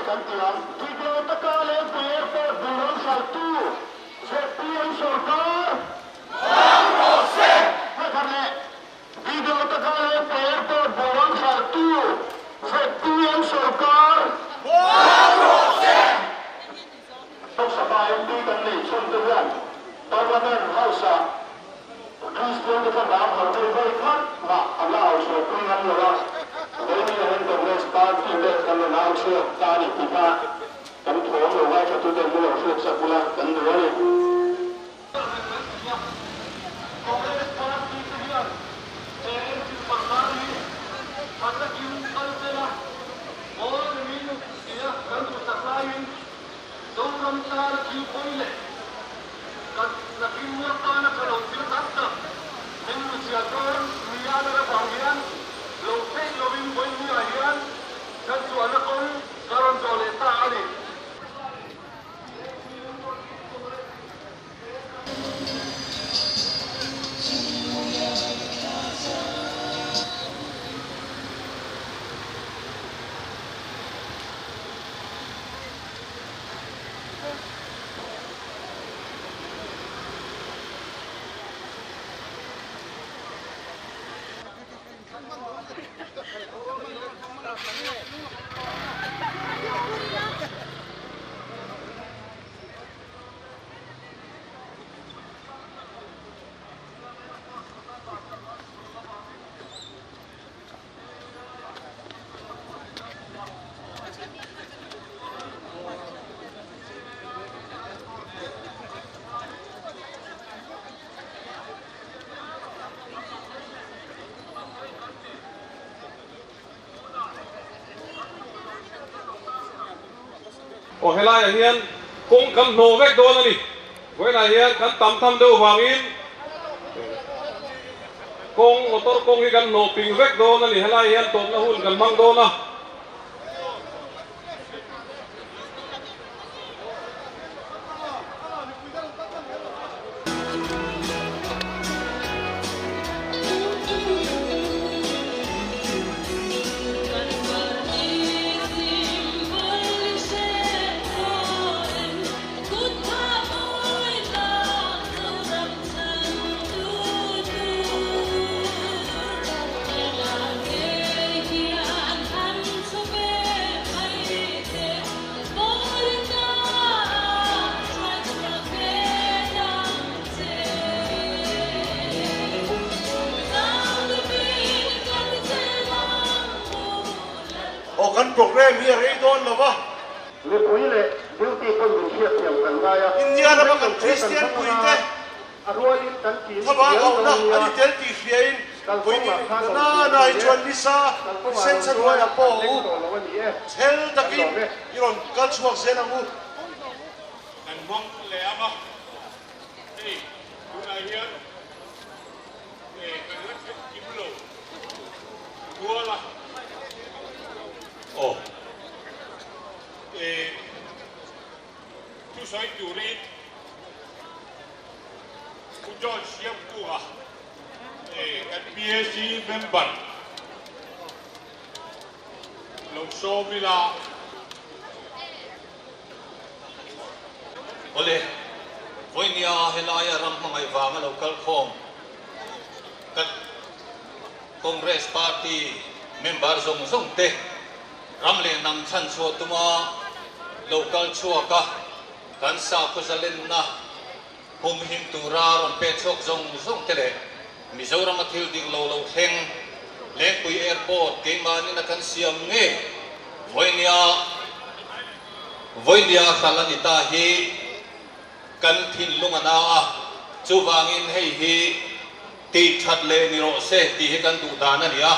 kan ti ang. Diklo taka Lengpui Airport bul ram hralhtu zpm sawrkar bang rawh se! Hmathar leh Diklo taka Lengpui Airport bul ram hralhtu zpm sawrkar bang rawh se! Lok Sabha MP kan neih chhun te hian Parliament House-ah Kristian te thlavang hauh deuh vawi khat mah an la au chhuahpui ngam lo a, Vawinia hian Congress Party te kan rawn au chhuak ta a ni tih kha kan thawm lo ngaithlatute an lo hriatsak ula kan duh a ni. Congress Party te hian he engthil sorkar hi tha takin kal sela, mawl min tia kan duhsak laiin Zoram tana thil pawi leh kan nakin mual tana tha lo thil tam tak min luchhiah dawn nia lan avang hian lo theih lovin vawinia hian kan chhuahna kawng ka rawn zawh leh ta a ni. Aw helaiah hian kawng kan hnawh vek dawn a ni. Vawiinah hian kan tam tham deuh vangin kawng motor kawng hi kan hnawh ping vek dawn a ni. Helaiah hian tawpna hun kan hmang dawn a. Aw kan program hi a rei dawn lo va. Mipui leh duty pawn min hriatthiam kan ngai a, India rama kan Kristian puite Thlavang auhna a ni tel tih hriain vawiin na na hi chuan nisa sensa hnuaiah pawh a u chhel takin i rawn kal chhuak zel ang u. Kan hmang leh ang a, hei tunah hian kan la thleng kim lo kual a. Aw thusawi turin Pu John Siamkunga kan PAC member lo sawm ila. Awle, vawinia helaia ram hmangaih vanga lo kal khawm kan Congress Party member zawng zawng te ram leh hnam chhanchhuah tuma lo kal chhuak a, kan sakhaw zalenna humhim tura rawn pek chhuak zawng zawng te leh Mizorama thil dik lo lo thleng Lengpui Airport keimahnin a kan siam nge vawinia vawinia hral a ni ta hi kan thinlung a na a, chuvangin hei hi tih that leh ni rawh se tih hi kan duh dan a ni a,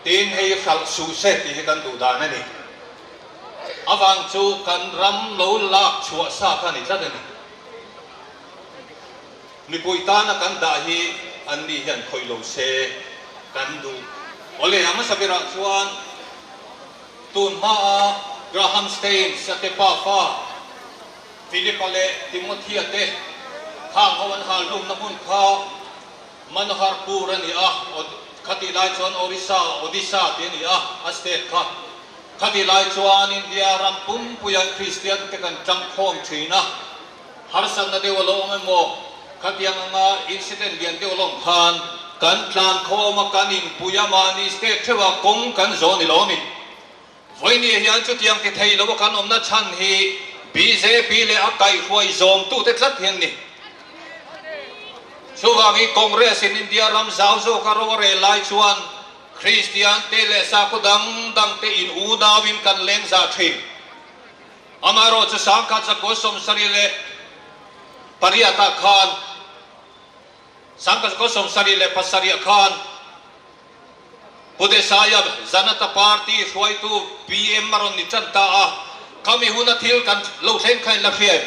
tin hei hralh suh se tih hi kan duh dan a ni. Avang chu kan ram lo lak chhuah sa kha a ni tlat a ni. Mipui tana kan dah hi an ni hian khawih lo se kan duh. Awle, a hmasa berah chuan tun hmaa Graham Staines a te pafa Philip-a leh Timothy-a te khang ho an hal hlumna hmun kha Manoharpur a ni a, khatih lai chuan Orissa, Odisha tih a ni a, a state kha. Khatih lai chuan India ram pumpuia Kristian te kan tangkhawm thin a, harsatna deuh a lo awm emaw, khatiang anga incident lian deuh a lo awm khan kan tlankhawm a, kan inpui a, mahni state theuha kawng kan zawh ni lo a ni. Vawinia hian chutiang ti thei lo a kan awmna chhan hi bjp leh a kaihhruai zawmtute tlat hi an ni. Chuvangin Congress in India ram zau zawka ro a rel lai chuan Kristian te leh sakhaw dang dang te in unau in kan leng zah thin. Amaherawh chu 1978 ah khan 1977 ah khan Pu Desai-a Janata Party hruaitu PM a rawn ni tan ta a, khami huna thil kan lo thleng kha in la hria em?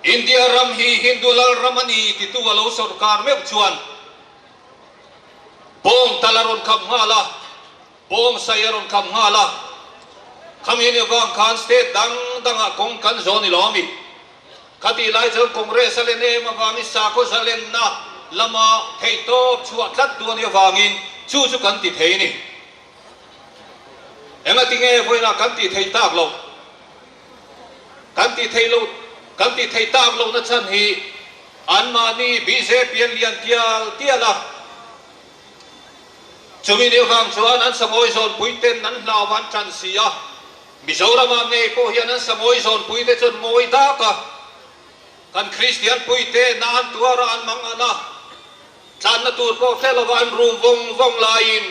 India ram hi Hindu lal ram a ni titu a lo sorkar meuh chuan bawng tal a rawn khap nghal a, bawng sai a rawn khap nghal a, khami ni avang khan state dang dangah kawng kan zawn i lo a mi? Khatih lai chuan Congress a len em avangin sakhaw zalenna lama theihtawp chhuah tlat tu a nih avangin chu chu kan ti thei a ni. Engati nge vawiinah kan tih theih tak loh? Kan tih theih loh, kan tih theih tak lohna chhan hi anmahni bjp an lian tial tial a. Chumi nih avang chuan an sangawi zawnpui ten an hlau an tan si a. Mizoramah ngei pawh hian an sangawi zawnpui te chuan mawi dak a, kan Kristian pui te na an tuar a, an mang an a, tlanna tur pawh hre lova an rum vawng vawng laiin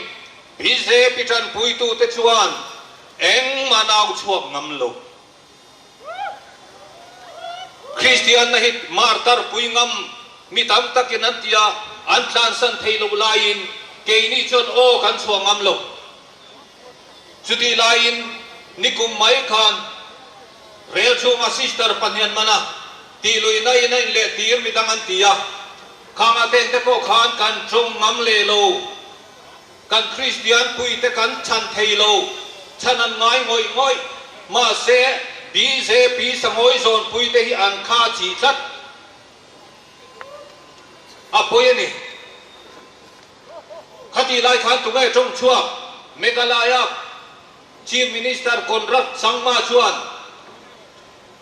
bjp tanpuitu te chuan engmah nau chhuak ngam lo. Kristianna hi martar pui ngam mi tam takin an ti a, an tlansan thei loh laiin keini chuan aw kan chhuah ngam lo. Chutih laiin nikum mai khan rel chhunga sister pahnian mana tih luihna in a inlehtir mi dang an ti a, khang a ten te pawh khan kan tawng ngam leh lo. Kan Kristian puite kan chhan thei lo, chhan an ngai ngawih ngawih. Mahse, bjp sangawi zawn puite hi an kha chi tlat a pawi a ni. Khatih lai khan tunge tawng chhuak Meghalaya Chief Minister Conrad Sangma chuan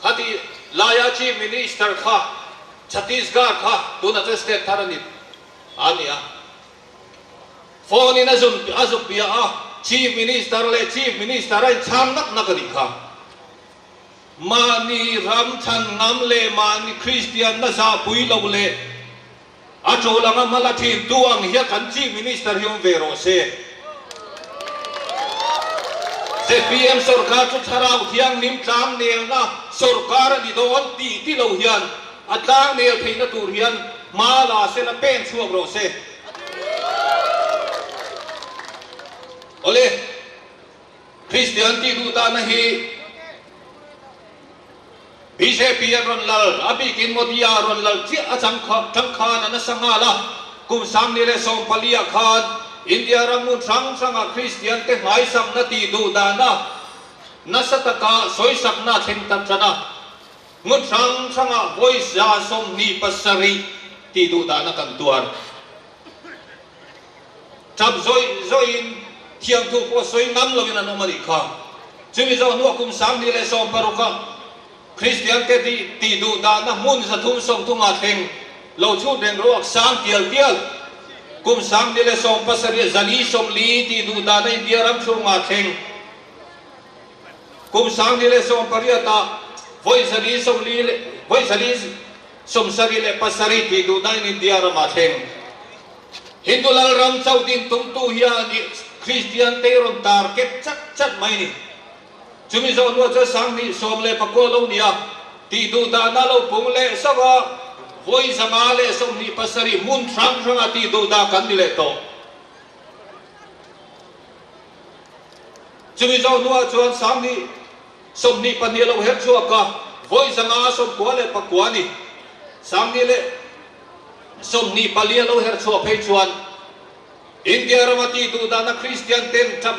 khatih laia Chief Minister kha Chhattisgarh kha tunah chuan state thar a ni a ni a. Phone in a zun a zuk bia a, Chief Minister leh Chief Minister a inchhang nak nak a nih kha. Mahni ram chhan ngam leh mahni Kristian na zahpui lo leh a tul anga hma la thin tu ang hian kan Chief Minister hi awm ve rawh se. Zpm sorkar chu thlarau thianghlim tlang nelna sorkar a ni dawn tih ti lo hian a tlang nel theihna tur hian hma la se la pen chhuak rawh se. Awle, Kristian tih duh dahna hi bjp an rawn lal, a bikin Modi-a a rawn lal chiah a chang khan a nasa nghal a, kum 2014 ah khan India ram hmun hrang hrangah Kristian te hmaisakna tih duh dahna nasa taka sawisakna a thleng ta tan a. Hmun hrang hrangah vawi 27 tih duh dahna kan tuar. Tap zawih zawihin thiamthu pawh sawi ngam loin an awm a nih kha. Chumi zawh hnuah kum 2016 ah Kristian te tih duh dahna hmun 330 ah thleng lo chhut reng ruak sang tial tial. Kum 2017 440 tih duh dahna India ram chhungah thleng. Kum 2018 ah vawi 440 leh vawi 477 tih duhna in India ramah thleng. Hindu Lalram chauh din tumtu hian Kristian te rawn target chat chat mai ni. Chumi zawh hnuah chuan 2019 lo nia tih duh dahna lo pung leh sauh a, vawi 527 hmun hrang hranga tih duh dah kan ni leh tawh. Chumi zawh hnuah chuan 2022 lo her chhuak a, vawi 599 a ni. 2024 a lo her chhuah phei chuan India rama tih duh dana Kristian ten tap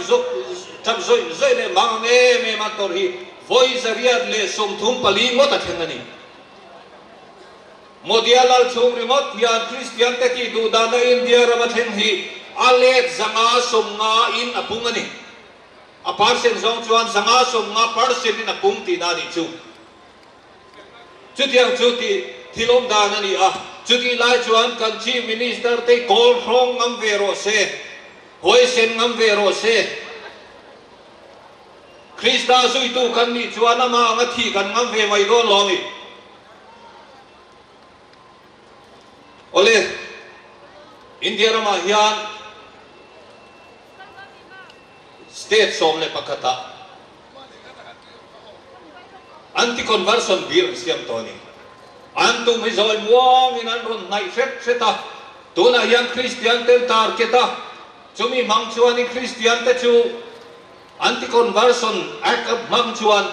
tap zawih zawih leh mang ang em em an tawrh hi vawi 134 ngawt a thleng a ni. Modi-a lal chhung ringawt hian Kristian te tih duh dana India rama thleng hi a let 590 in a pung a ni. A percent zawng chuan 50 percent in a pung tihna a nih chu. Chutiang chu tih thil awm dan a ni a, chutih lai chuan kan Chief Minister te kawl hrawng ngam ve rawh se, huaisen ngam ve rawh se. Krista zuitu kan nih chuan amah anga thih kan ngam ve mai dawn lo a ni. Awle, India ramah hian State 11 ah Anti-conversion bill an siam tawh a ni. An tum hi zawi muangin an rawn hnaih hret hret a, tunah hian Kristian ten target a, chumi hmang chuanin Kristian te chu Anti-conversion Act a hmang chuan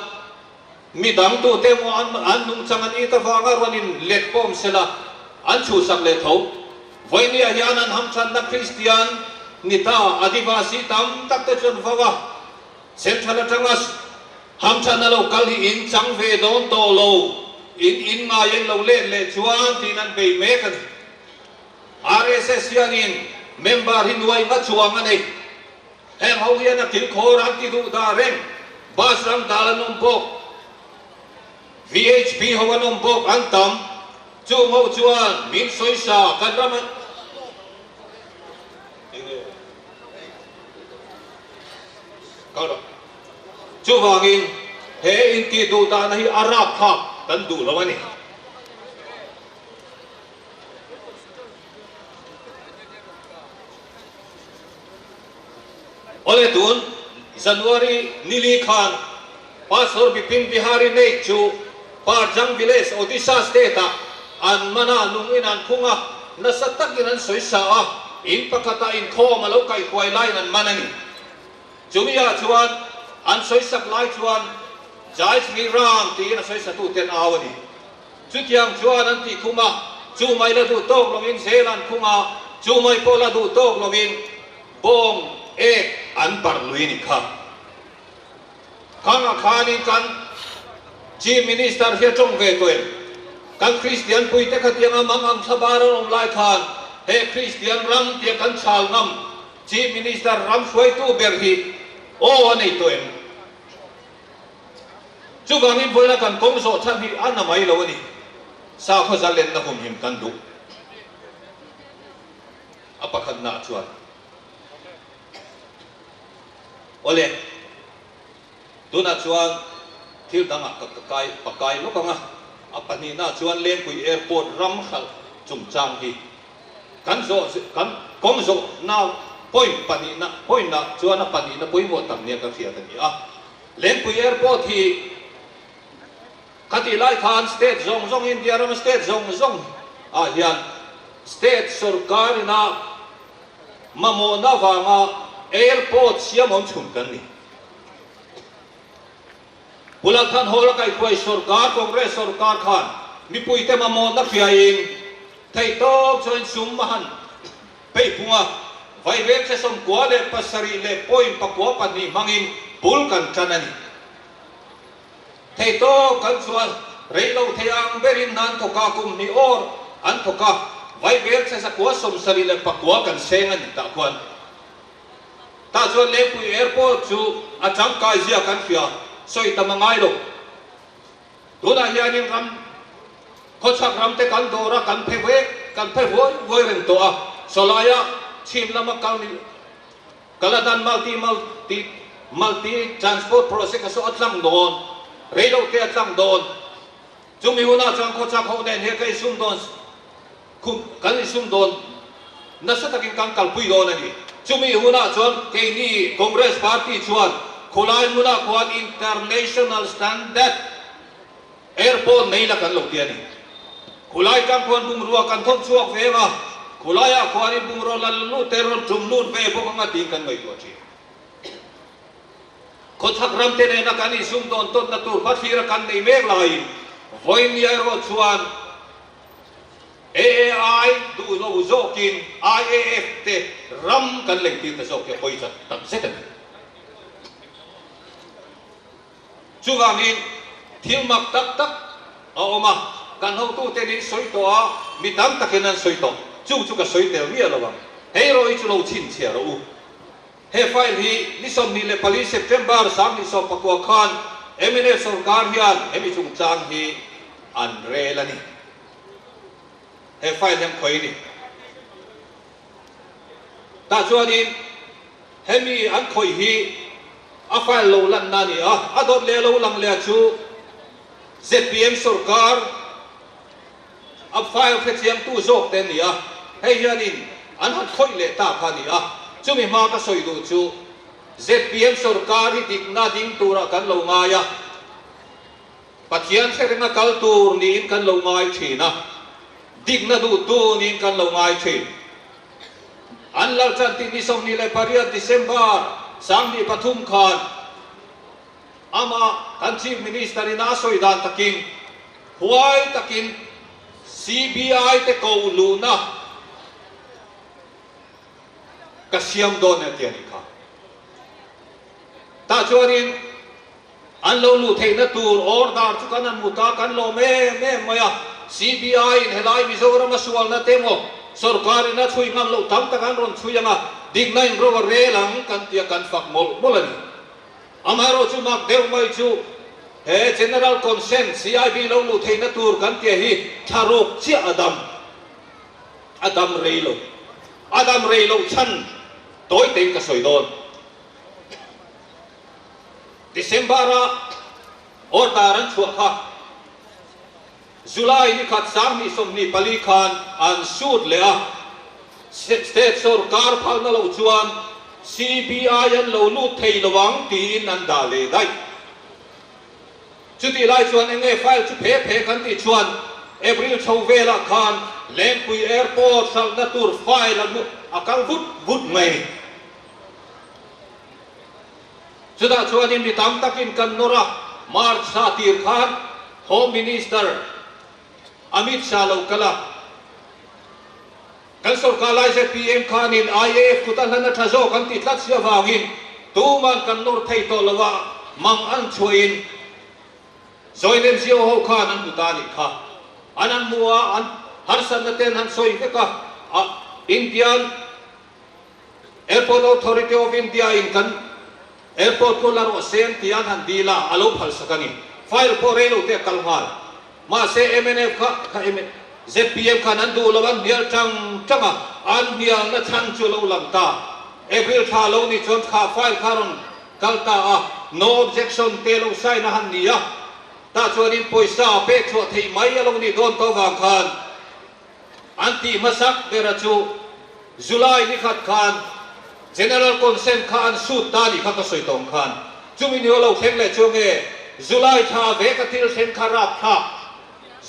mi dang tute emaw an an nungchang an it avanga rawn in let pawm sela an chhuhsak leh tho. Vawinia hian an hamthanna Kristian ni ta Adivasi tam tak te chu an vau a, Central atanga hamthanna lo kal hi in chang ve dawn tawh lo, in in ngai en lo let leh chuan tiin an bei mek a ni. RSS hianin member hi nuai nga chuang a nei. Heng ho hian a kilkhawr an ti duh dah reng. Bus ram dal an awm bawk. VHP ho an awm bawk an tam. Chung ho chuan min sawisa kan ram an Kal rawh. Chuvangin he intih duh dahna hi a rapthlak kan duh lo a ni. Awle tun January nili khan Pastor Bipin Bihari Naik chu Parjang Village, Odisha State ah an man a, nung in an khung a, nasa takin an sawi sa a, in pakhat ah inkhawm a lo kaihhuai laiin an man a ni. Chumi ah chuan an sawi sak lai chuan Jai Shri Ram tiin a sawi satu ten au a ni. Chutiang chuan an tih khum a, chu mai la duh tawk lovin zel an khung a, chu mai pawh la duh tawk lovin bawng ek an barh lui ni kha. Khangah khanin kan Chief Minister hi a tawng ve tawh em? Kan Kristian puite khatianga mang ang thla bar an awm lai khan he Kristian ram tia kan chhal ngam Chief Minister ram hruaitu ber hi aw a nei tawh em? Chuvangin vawiina kan kawng zawh chhan hi a na mai lo a ni. Sakhaw zalenna humhim kan duh. A pakhatnaah chuan, Awle, tunah chuan thil dangah ka kai pakai lawk ang a. A pahnihnaah chuan Lengpui Airport ram hralh chungchang hi kan zawh kan kawng zawhna point pahnihna point-ah chuan a pahnihna pawimawh tak nia ka hriat a ni a. Lengpui Airport hi khatih lai khan state zawng zawng India rama state zawng zawng ah hian state sorkar ina mamawhna vanga airport siam awm chhun kan ni. Pula khan hawl a kaihhruai sorkar Congress sorkar khan mipuite mamawhna hriain theihtawp chuan sum a han Peipunga vaiveng che 97 leh point 9 2 hmangin bul kan tan a ni. Theitawp kan chuan rei lo thei ang berin hna an thawk a, kum hnih awr an thawk a, vaiveng che 179 kan seng a ni tah khuan. Tah chuan Lengpui Airport chu a tangkai zia kan hria, sawi tam a ngai lo. Tunah hianin ram khawchhak ram te kan dawr a, kan phe ve, kan phe vuai vuai reng tawh a. Sawlaia chhim lama kal ni Kaladan Multi Multi Multi Transport Project a saw a tlang dawn, reilo te a tlang dawn. Chumi hunah chuan khawchhak ho nen hian ka insum dawn khum kan insum dawn nasa takin kan kalpui dawn a ni. Chumi hunah chuan keini Congress Party chuan khulai hmunah khuan International Standard Airport nei la kan lo ti a ni. Khulai tang khuan bungrua kan thawm chhuak ve ang a, khulaiah khuanin bungraw la lut te rawn tum lut ve bawk anga tiin kan ngaihtuah thin. Khawchhak ram te nena kan insum dawn tawnna tur hmathlir a kan nei mek laiin vawinia erawh chuan AAI duh lo zawkin IAF te ram kan leitir ta zawk hi a pawi chat tak zet a ni. Chuvangin thil mak tak tak a awm a, kan hotute nin sawi tawh a, mi tam takin an sawi tawh. Chung chu ka sawi tel miah lo ang. Hei rawh i chu lo chhinchhiah rawh u. He file hi ni 24 September 2019 khan mnf sorkar hian hemi chungchang hi an rel a ni. He file hi an khawih a ni. Tah chuanin hemi an khawih hi a file lo lanna a ni a, a dawt leh a lo lang leh a chu zpm sorkar a file hrechiangtu zawk te a ni a, hei hianin an han khawih leh ta kha a ni a, chumi hma ka sawi duh chu zpm sorkar hi dikna ding turah kan lo ngai a, Pathian hre renga kal tur niin kan lo ngai thin a, dikna duhtu niin kan lo ngai thin. An lal chan tih ni 28 December 2003 khan amah kan Chief Minister in a sawi dan takin huai takin CBI te ko luhna ka siam dawn a ti a nih kha. Tah chuanin An lo luh theihna tur order chu kan han hmu ta, kan lawm em em mai a. CBI in helai Mizoram a sualna te emaw sorkar in a chhui ngam loh tam tak an rawn chhui ang a, dikna in ro a rel ang kan tia kan fak mawlh mawlh a ni. Amaherawh chu mak deuh mai chu he General Consent CIB lo luh theihna tur kan tia hi thla ruk chiah a dam, a dam rei lo. A dam rei loh chhan tawi tein ka sawi dawn. December-a order an chhuah kha July ni khat 2024 khan an shoot leh a, state sorkar phalna loh chuan CBI an lo lut thei lo ang tiin an dah leh daih. Chutih lai chuan eng nge file chu phe phe kan tih chuan April chho velah khan Lengpui Airport hralhna tur file a kal vut vut mai. Chutah chuanin mi tam takin kan nawr a, March thla tir khan Home Minister Amit Shah lo kal a, kan sorkar lai zpm khanin IAF kut a hlan a tha zawk an tih tlat si avangin tuman kan nawr thei tawh lo a, mang an chhuahin Joint NGO ho khan an hmu ta a nih kha. An han hmu a, an harsatna te an han sawi vek a, Indian Airport Authority of India in kan airport chu la rawh se an ti a, an han dil a, a lo phalsak a ni. File pawh rei lo te a kal nghal. Mahse mnf kha kha zpm khan an duh lo, an hnial tang tang a, an hnialna chhan chu a lo lang ta. April thla lo ni chuan kha file kha rawn kal ta a, no objection te lo sign a han ni a, tah chuanin pawisa pek chhuah theih mai a lo nih dawn tawh vang khan, An tih hmasak bera chu July ni khat khan General Consent kha an sut ta nih kha ka sawi tawng khan chumi ni lo thleng leh chu nge July thla ve ka thil thleng kha rap thlak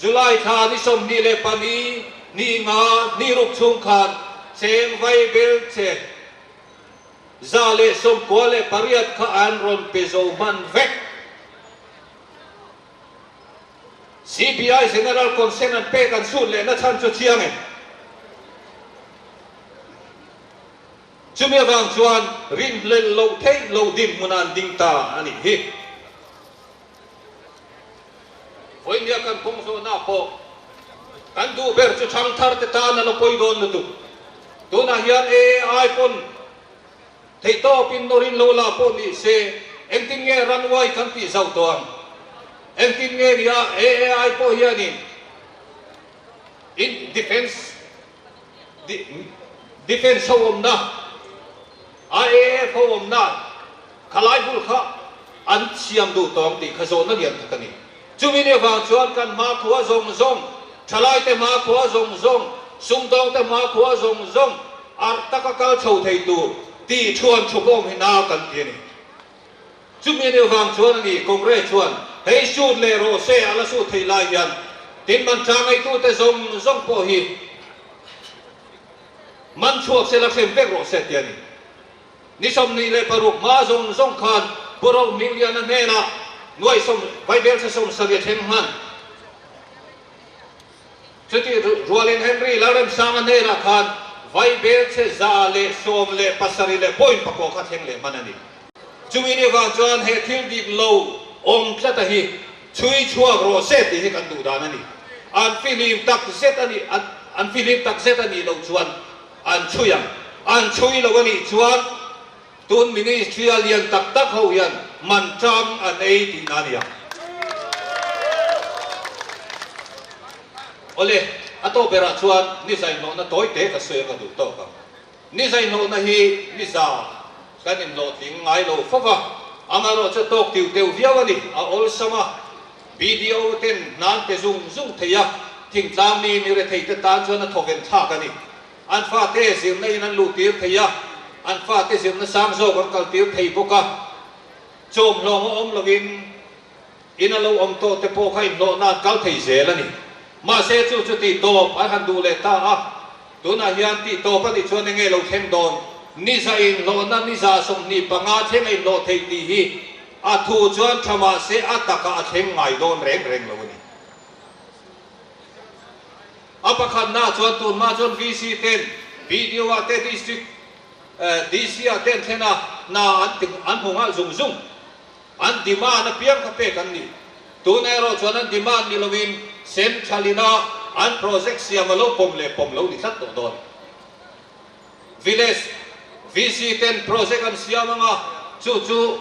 July thla ni 24 ni nga ni ruk chhung khan cheng vai bel che 198 kha an rawn pe zo hman vek. CBI General Consent an pek an sut lehna chhan chu chiang e. Chumi avang chuan rinhlelh loh theih loh dinhmun an ding ta a nih hi. Vawinia kan kawng zawhna pawh kan duh ber chu thangthar te tan a la pawi dawn lutuk. Tunah hian AI pawn Theihtawpin nawrin lo la pawh ni se, engtin nge runway kan tih zauh tawh ang? Engtin nge nia AAI pawh hianin in defence defence ho awmna, IAF ho awmna khalai bul kha an siam duh tawh ang tih kha zawhna lian tak a ni. Chumi ni avang chuan kan hmakhua zawng zawng, thalaite hmakhua zawng zawng, sumdawngte hmakhua zawng zawng arh taka kal chho thei tur tih thuan thupawm hi na kan ti a ni. Chumi ni avang chuan a ni Congress chuan hei sut leh rawh se a la sut theih lai hian tin man tha ngaihtute zawng zawng pawh hi man chhuak se la hrem vek rawh se ti a ni. Ni 26 hma zawng zawng khan Pu Rohmingliana hnenah nuai sawm vaibelchhe 70 a thleng hman. Chutih rualin Henry Lalremsanga hnenah khan vaibelchhe 117 leh point pakua kha thleng leh hman a ni. Chumi ni vang chuan he thil dik lo awm tlata hi chhui chhuak rawh se tih hi kan duh dan a ni. An fihlim tak zet a nih an fihlim tak zet a nih loh chuan An chhui ang. An chhui lo a nih chuan Tun ministry a lian tak tak ho hian man tang an ei tihna a nia. Awle, a tawp berah chuan ni zainhlawhna tawi te ka sawi ang a duh tawk ang. Ni zainhlawhna hi ni za kan inhlawhtling ngai lo fo va, amaherawh chu tawk tiu teuh viau a ni, a awlsam a, BDO ten hnan pe zung zung thei a, thingtlang mi mi rethei te tan chuan a thawven thlak a ni. An fate zirna in an luh tir thei a, an fate zirna sang zawk an kal tir thei bawk a. Chawmhlawm a awm lovin in a lo awm tawh te pawh kha inhlawhna an kal thei zel a ni. Mahse chu chu tih tawp an han duh leh ta a, tunah hian tih tawp a nih chuan enge lo thleng dawn? Ni za inhlawhna ni za 25 thleng a inhlawh theih tih hi a thu chuan tha mahse a takah a thleng ngai dawn reng reng lo a ni. A pakhatna chuan tunhma chuan VC ten BDO ah te District DC ah te an thlen a, hna an ti an hmu nghal zung zung. An demand apiang kha pek an ni. Tuna erawh chuan an demand ni lovin Central ina an project siam a lo pawm leh pawm lo ni tlat tawh dawn. Village VC ten project an siam anga chu chu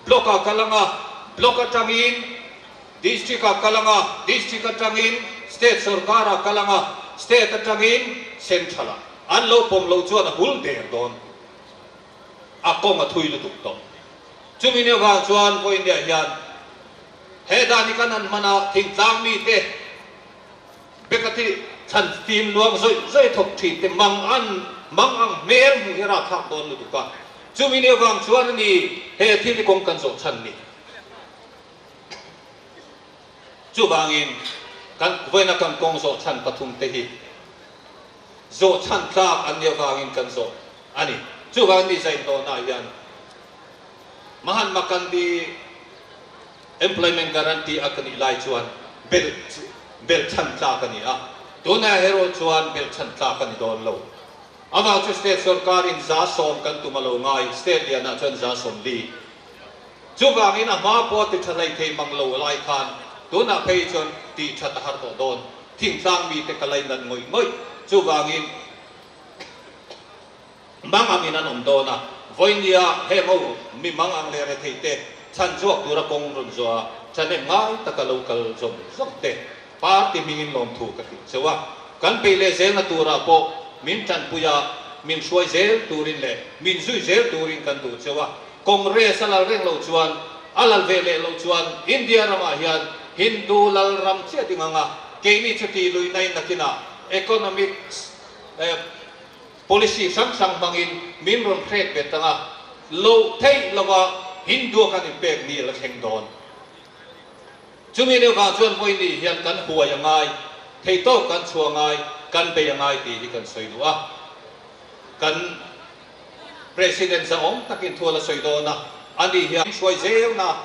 Block ah kal anga, Block atangin District ah kal anga, District atangin State sorkar ah kal anga, State atangin Central ah. An lo pawm loh chuan a hul der dawn. A kawng a thui lutuk tawh. Chumi ni avang chuan vawiinniah hian he dan hi kan han hman a, thingtlang mite Beka thi chhan fim luang zawih zawih thawk thin te mang an mang ang hmel hmuh hi rahthlak dawn lutuk a. Chumi ni avang chuan a ni he thil hi kawng kan zawh chhan ni. Chuvangin kan vawiina kan kawng zawh chhan pathum te hi zawh chhan tlak an nih avangin kan zawh a ni. Chuvangin ni zainhlawhnaah hian Mahatma Gandhi Employment Guarantee a ka nih lai chuan belh belh chhan tlak a ni a, tunah erawh chuan belh chhan tlak a ni dawn lo. Amah chu state sorkarin 100% kan tum a lo ngai, state lianah chuan 40%. Chuvangin a hma pawh ti tha hlei thei mang lo lai khan tunah phei chuan tih that a har tawh dawn. Thingtlang mite ka lainat ngawih ngawih. Chuvangin mang angin an awm dawn a, vawinia heng ho mi mang ang leh rethei te chhan chhuak tura kawng rawn zawh a, thahnem ngai taka lo kal zawng zawng te party hmingin lawmthu ka hrilh cheu a, kan peih leh zelna turah pawh min tanpui a, min hruai zel turin leh min zui zel turin kan duh cheu a, Congress a lal reng loh chuan, a lal ve leh loh chuan India ramah hian Hindu lal ram chiah ding anga keini chu tih luihna in nakinah economics policy hrang hrang hmangin min rawn hrek ve tang a, loh theih lova Hindu a kan inpek ni a la thleng dawn. Chumi deuh vang chuan vawiin hian kan huai a ngai, theitawk kan chhuah ngai, kan bei a ngai tih hi kan sawi duh a. Kan President zahawm takin thu a la sawi dawn a, ani hian hruai zelna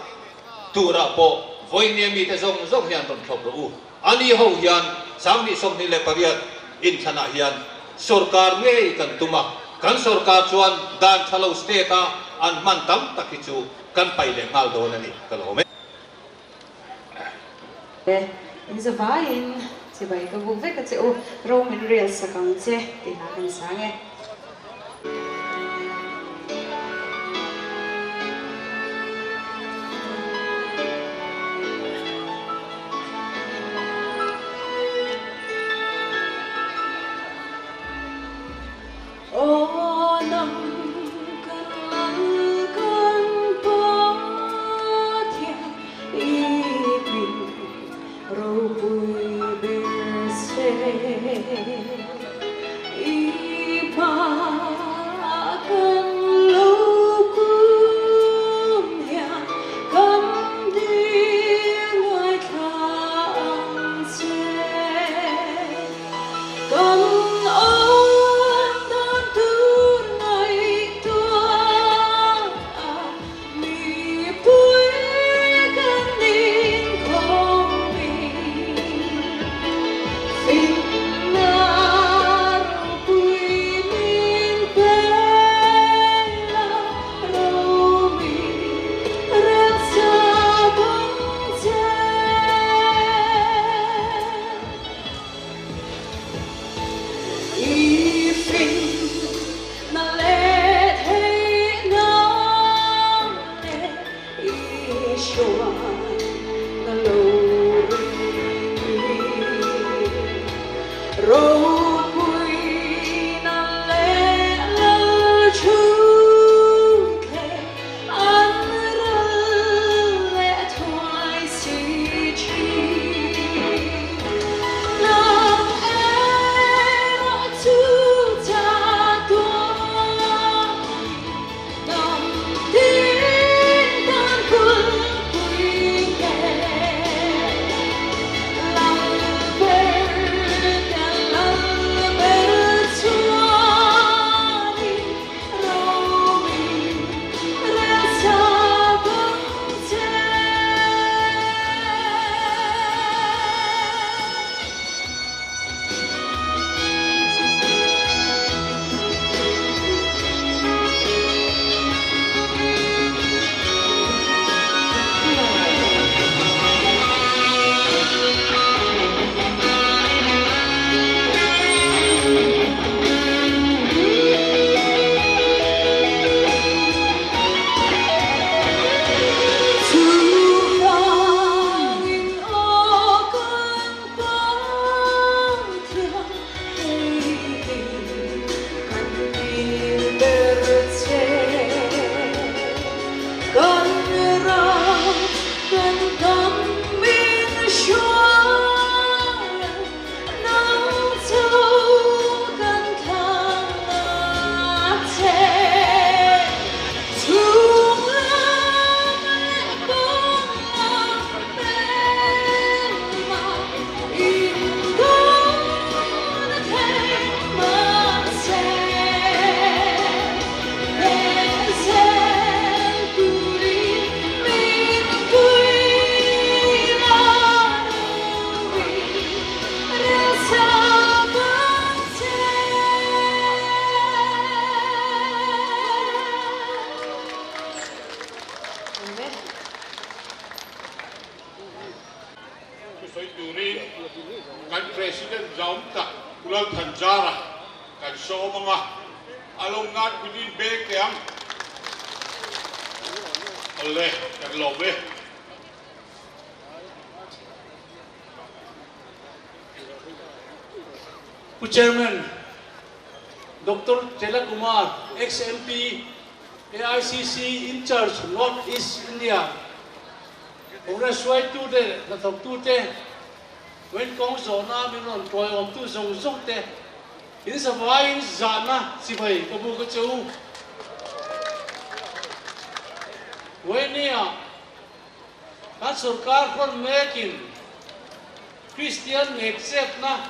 turah pawh vawiin mite zawng zawng hian rawn thlawp rawh u. Ani ho hian 2028 inthlanah hian sorkar ngei kan tum a, kan sorkar chuan dan tha lo state a an hman tam tak hi chu kan paih leh nghal dawn a ni, ka lawm e. In zavaiin chibai ka buk vek a che u, ro min rel sak ang che tih hla kan sang e. Aw nang kan lal kan Pathian i hming ropui ber se i hma. Sawi turin kan President zaum tak Pu Lalthanzara kan sawm ang a, a lo ngan puiin beng teh ang. Awle, kan lawm e. Pu Chairman, Doctor Chela Kumar, Ex-MP, AICC In-charge North East India, Congress hruaitute leh hnathawktute, Wen kawng zawhna min rawn tawiawmtu zawng zawng te, in zavaiin zahna chibai ka buk a che u. Wenia kan sorkar hrawn mekin Kristian nekchepna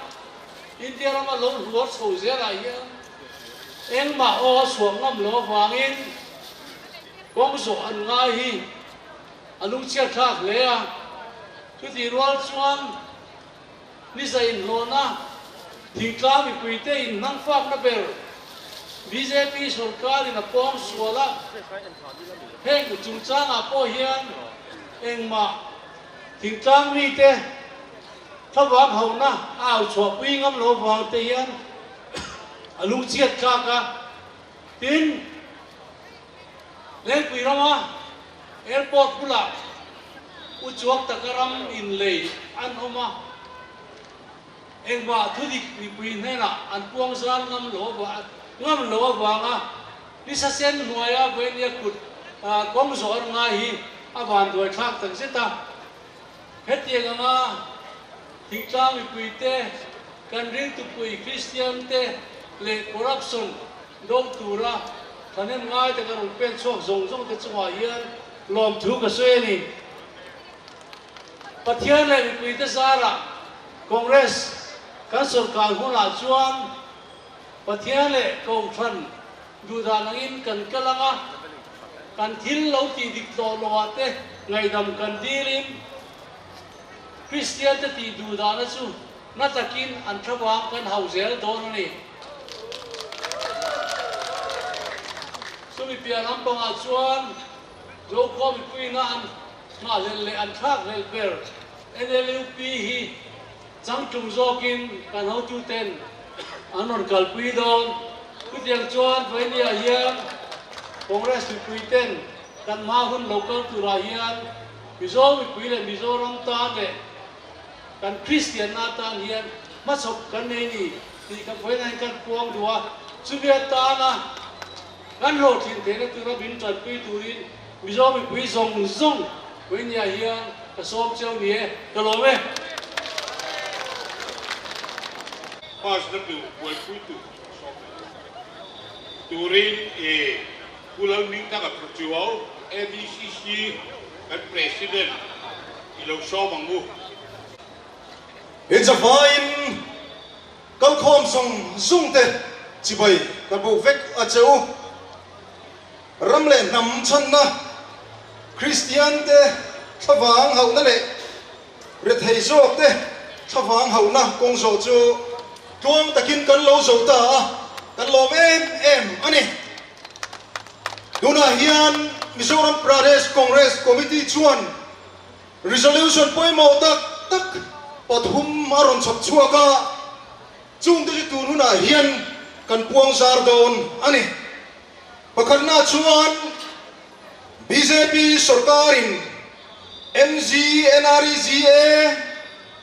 India rama lo hluar chho zelah hian engmah aw a chhuah ngam lo avangin kawng zawh an ngai hi A lungchhiat thlak hle a, chutih rual chuan Nisa inhlawhna, thingtlang mipuite inhnangfakna ber bjp sorkarin a pawng sual a, heng chungchangah pawh hian engmah thingtlang mite thlavang hauhna a au chhuahpui ngam lo vang te hian a lungchhiat thlak a, tin Lengpui rama airport bulah u chuak taka ram inlei an awm a, engmah thudik mipui hnenah an puang zar ngam lo ngam lo avanga nisa sen hnuaia Venia kut kawng zawh an ngai hi a vanduai thlak tak zet a. Hetiang anga thingtlang mipuite kan ringtupui Kristian te leh corruption Do tura thahnem ngai taka rawn pen chhuak zawng zawng te chungah hian lawmthu ka sawi a ni. Pathian leh mipuite zarah Congress kan sorkar hunah chuan Pathian leh Kohhran duhdan angin kan kal ang a, kan thil lo tih dik tawh loah te ngaihdam kan dilin Kristian te tih duhdana chu Na takin an thlavang kan hau zel dawn a ni. Chumi piah lampangah chuan Zokhua mipuiina an nghahhlelh leh an thlakhlelh ber NLUP hi changtlung zawkin kan hotuten an rawn kalpui dawn. Chutiang chuan Vawinia hian Congress mipuiten kan hma hun lo kal turah hian Mizo mipui leh Mizoram tan leh Kan Kristianna atan hian hmachhawp kan nei ni tih kan vawiin hian kan puang duh a, chumi atana kan hlawhtlin theihna tura min tanpui turin Mizo mipui zawng zawng vawiinniah hian ka sawm cheu ni e, ka lawm e. Pass na tur buaipui tur ka sawm leh dawn turin e Pu Lalhmingthanga Phuchuau, ADCC kan President i lo sawm ang u. Inzavaiin kalkhawm zawng zawng te chibai ka buk vek a che u. Ram leh hnam chhanna, Kristian te thlavang hauhna leh rethei zawk te thlavang hauhna kawng zawh chu tluang takin kan lo zo ta a, kan lawm em em a ni. Tunah hian Mizoram Pradesh Congress Committee chuan Resolution pawimawh tak tak pathum a rawn chhawp chhuak a, chungte chu tun hunah hian kan puang zar dawn a ni. Pakhatna chuan bjp sorkarin MGNREGA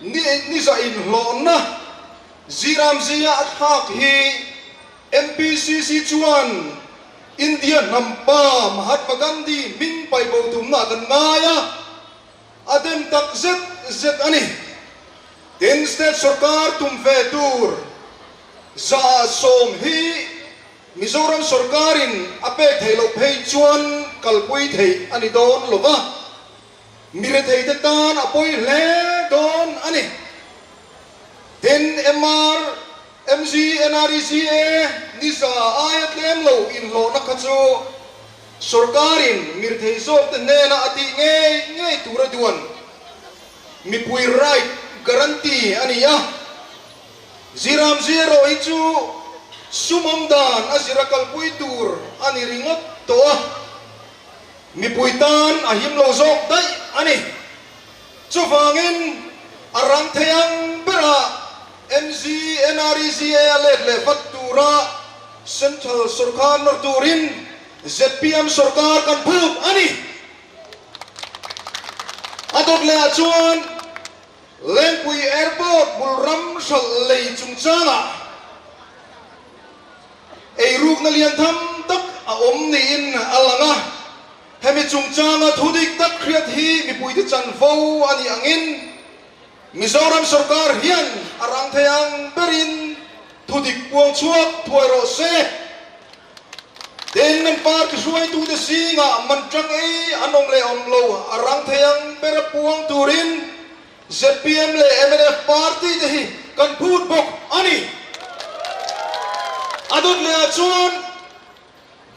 ni za inhlawhna Ziramzia a thlak hi MPCC chuan India hnam pa Mahatma Gandhi hming paih bo tumna kan ngai a, a dem tak zet zet a ni. Tin, state sorkar tum ve tur 100% hi Mizoram sorkarin a pek theih loh phei chuan kalpui theih a ni dawn lo va, mi retheite tan a pawi hle dawn a ni. Tin, MR. MGNREGA ni za aia tlem lo inhlawhna kha chu sorkarin mirthei zawkte hnena a tih ngei ngei tura duan mipui right guarantee a ni a. Ziram zero hi chu sumawm dan a zira kalpui tur a ni ringawt tawh a, mipui tan a him lo zawk daih a ni. Chuvangin. A rang thei ang bera MGNREGA a let leh vat tura Central sawrkar nawr turin zpm sawrkar kan phut a ni. A dawt lehah chuan Lengpui Airport bul ram hralh lei chungchangah eirukna lian tham tak a awm niin a lang a. Hemi chungchanga thu dik tak hriat hi mipuite chanvo a nih angin Mizoram sorkar hian a rang thei ang berin thu dik puang chhuak thuai rawh se. Tin, an party hruaitute zingah man tang ei an awm leh awm lo a rang thei ang bera puang turin zpm leh mnf party te hi kan phut bawk a ni. A dawt lehah chuan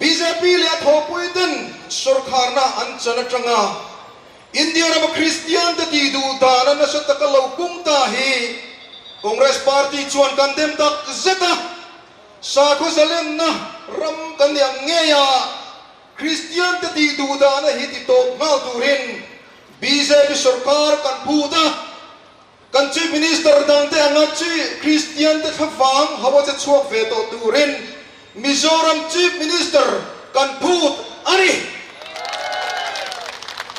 bjp leh a thawhpui ten sorkharna an chan atanga India rama Kristian te tih duh dana nasa taka lo pung ta hi Congress party chuan kan dem tak zet a. Sakhaw zalenna ram kan ni ang ngei a, Kristian te tih duh dana hi ti tawp nghal turin bjp sorkar kan phut a, kan Chief Minister dangte anga chi Kristian te thlavang ho a che chhuak ve tawh turin Mizoram Chief Minister kan phut a ni.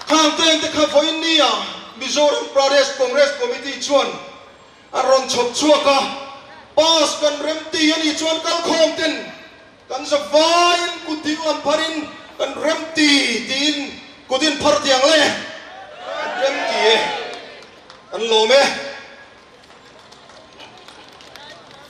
Khang tengte kha vawiin nia Mizoram Pradesh Congress Committee chuan A rawn chhawp chhuak a, Pass kan remti a nih chuan kalkhawm ten kan za vaiin kut ding lam pharin kan remti tiin kut in phar tiang le. Kan remti e, kan lawm e.